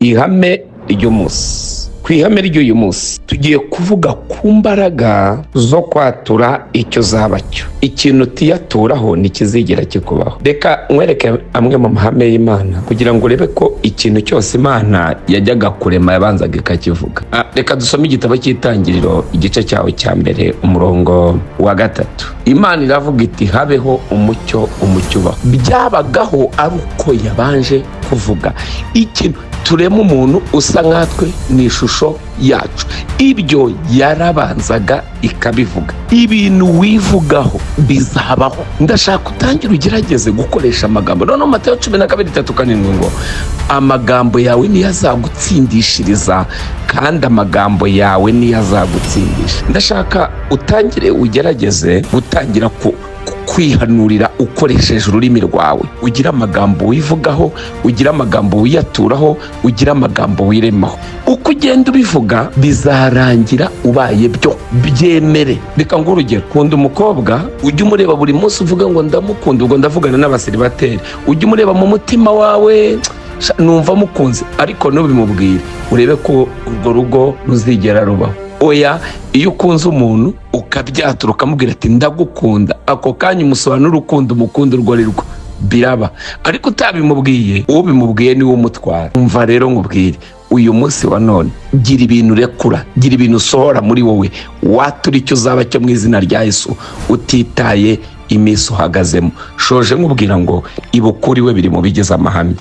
Ihame ry'umunsi. Ku ihame ry'uyu munsi tugiye kuvuga ku mbaraga zo kwatura icyo uzaba cyo. Ikintu utiyaturaho ntikizigera kikubaho. Reka nkwereke amwe mu mahame y'Imana kugira ngo urebe ko ikintu cyose Imana yajyaga kurema yabanzaga ikakivuga. Reka dusome igitabo cy'Itangiriro, igice cyawe cya 1, umurongo wa 3. Imana iravuga iti: "Habeho umucyo," umucyo ubaho. Byabagaho ari uko yabanje kuvuga ikintu. Turema umuntu usa nkatwe, ni ishusho yacu. Ibyo yarabanzaga ikabivuga. Ibintu wivugaho bizabaho. Ndashaka utangire ugerageze gukoresha amagambo. Noneho Matayo 12:37 ngo: "Amagambo yawe niyo azagutsindishiriza, kandi amagambo yawe niyo azagutsindisha." Ndashaka utangire ugerageze gutangira ku kwihanurira ukoresheje ururimi rwawe. Ugira amagambo wivugaho, ugira amagambo wiyaturaho, ugira amagambo wiremaho. Uko ugenda ubivuga bizarangira ubaye byo. Byemere. Reka nguhe urugero. Kunda umukobwa, ujye umureba buri munsi uvuga ngo: "Ndamukunda." Ubwo ndavugana n'abasiribateri. Ujye umureba mu mutima wawe: "Numva mukunze," ariko ntubimubwire, urebe ko urwo rugo ruzigera rubaho. Oya, iyo ukunze umuntu ukabyatura, ukamubwira ati: "Ndagukunda," ako kanya umusobanura urukundo umukunda urwo ari rwo, biraba. Ariko utabimubwiye, ubimubwiye niwe umutwara. Umva rero nkubwire, uyu munsi wa none gira ibintu urekura, gira ibintu usohora muri wowe, watura icyo uzaba cyo mu izina rya Yesu, utitaye iminsi uhagazemo. Shoje nkubwira ngo ibukuriwe biri mu bigize amahame.